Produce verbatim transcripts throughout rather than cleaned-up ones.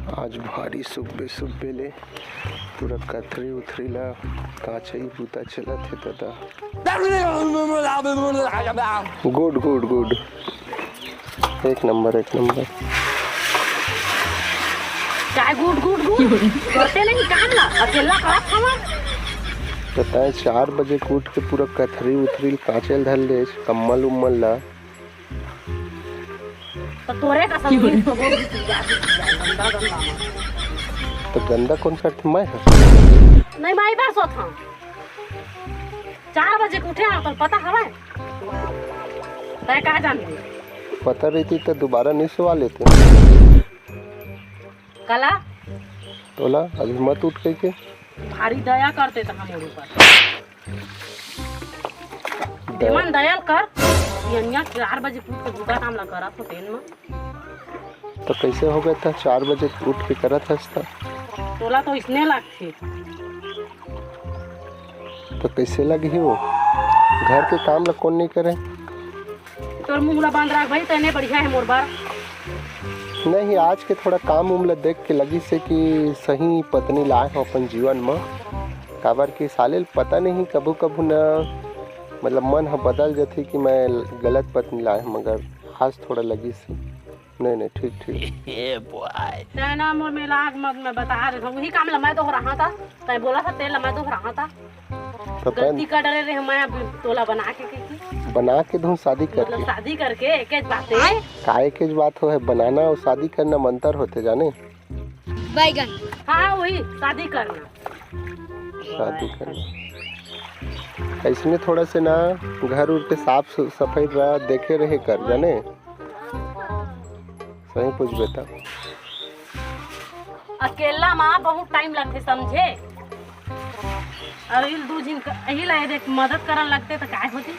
आज भारी सुब्बे सुब्बे ले पूरा कथरी उथरी ला काचई बूता चलत हे ददा। गुड, गुड, गुड। एक नंबर, एक नंबर। काय गुड, गुड, गुड? करते नहीं काम ना, अकेला करत हवा। बताए, चार बजे के उठ के पूरा कथरी उथरी काचे ल धर ले, कम्मल उम्मल ला। तो तोरे का सब दिन तो वो भी पी जाती, पी जाती, गंदा, गंदा। तो गंदा कौन करथे मैं? नहीं, मैं बार सोत हूँ। चार बजे के उठे हूँ, तो पता हवे? तय का जानबे? पता रहती तो दोबारा नहीं सोवा लेते। काला? तोला अभी मत उठ कह के। भारी दया करते तो हमर ऊपर। दया। एमन दया कर, यनिया चार बजे उठ के दूसरा काम ला करत हो तेन में। तो कैसे हो गया था, चार बजे उठ के करत हस त? तोला तो इसने लगथे। तो कैसे लगही वो? घर के काम ला कौन नहीं करे? तोर मुंह ला बंद रख भाई, तने बढ़िया है मोर बर। नहीं, आज के थोड़ा काम उम ला देख के लगिस हे कि सही पत्नी लाए हो अपन जीवन में, काबर कि साले ल पता नहीं कभू कभू न, मतलब, मन ह बदल जथे कि मैं गलत पत्नी लाए हूँ, मगर आज थोड़ा लगिस हे। नहीं, नहीं, ठीक, ठीक। A boy. तै ना मोर में लाग मत, मैं बता दे, वही काम ला मैं दोहराहा था, तै बोला था तेल ला मैं दोहराहा था। तो गलती कर डरे रहे मैं, अब तोला बना के, के, के। बना के दूं शादी मतलब करके? शादी करके, एक एक बात है। का एक एक बात हो है, बनाना और शादी करना में अंतर होते जाने। बैगन। हाँ, वही शादी करना। शादी करना। ऐसने थोड़ा से ना घर उर के साफ सु-, सफाई रहा, देखे रहे कर जाने। सही पूछबे त। अकेला माँ बहुत टाइम लगथे समझे। और इल दू झिन क-, इही ला देख मदद करन लगते तो काय होती?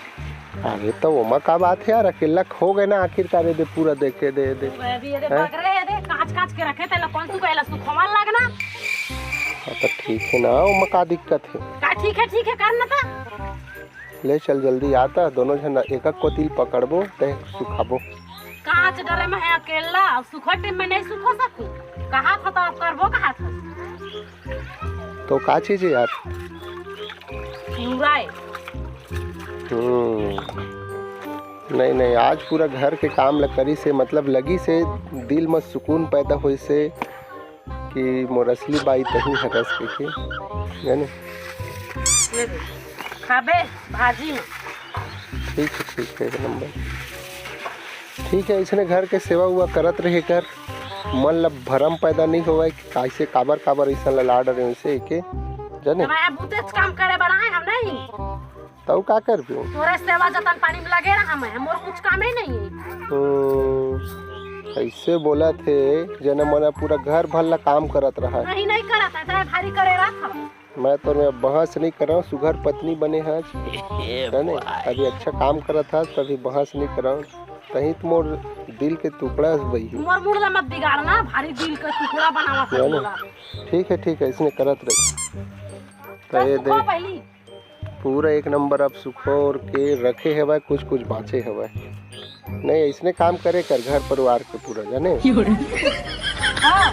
अरे तो ओमा का बात है यार, अकेला खो गए ना आखिरकार, ये दे पूरा देखे दे, दे। अभी ये दे हैं? बगरे ये दे कांच कांच के रखे तेला कौन तू कहला सुखवान लगना? हाँ, तो ठीक है ना, ओमा का दिक्कत है? का ठीक है, ठीक है, कर ना था। ले चल जल्दी आता, दोनों झन एक एक कोतिल पकड़बो ते सुखाबो। कांच डरे में है अकेला, अब सुखो टाइम में नहीं सुखो सकू। कहा था तो अब करबो कहा था। तो का चीज है यार? मुराए। हम्म। नहीं, नहीं, आज पूरा घर के काम ल करी से, मतलब, लगी से, दिल में सुकून पैदा होई से कि मोर असली बाई तही हरस के, के, जाने? ले दे। खाबे भाजी में। ठीक है, ठीक है, एक नंबर। ठीक है, इसने घर के सेवा उवा करत रहे कर, मन ल भरम पैदा नहीं होवे कि कैसे काबर काबर ऐसा ला डरे से के, जाने? हमारे बुतेच काम करे बनाए हम नहीं। तऊ का करबे? तोरे सेवा जतन पानी में लगे रहा मैं, मोर कुछ काम ही नहीं है। हम्म, ऐसे बोला थे, जना मना पूरा घर भर ला काम करत रहा। नहीं, नहीं करत है, तेरे भारी करे रहा था। मैं तो मैं बहस नहीं कर रहा हूँ, सुघर पत्नी बने हस, ए जाने? भाई। अभी अच्छा काम करत हस, तभी बहस नहीं कर रहा हूँ। तही तो मोर दिल के टुकड़ा हस बही। मोर मूड ला मत बिगाड़ना, भारी दिल का टुकड़ा बनावा था जाने? मोला। ठीक है, ठीक है, इसने करत रही। तो तो ये सुखो दे। पहली। पूरा एक नंबर अब सुखोर के रखे हवय, कुछ कुछ बाँचे हवय। नहीं, इसने काम करे कर घर परिवार के पूरा, जाने? हाँ,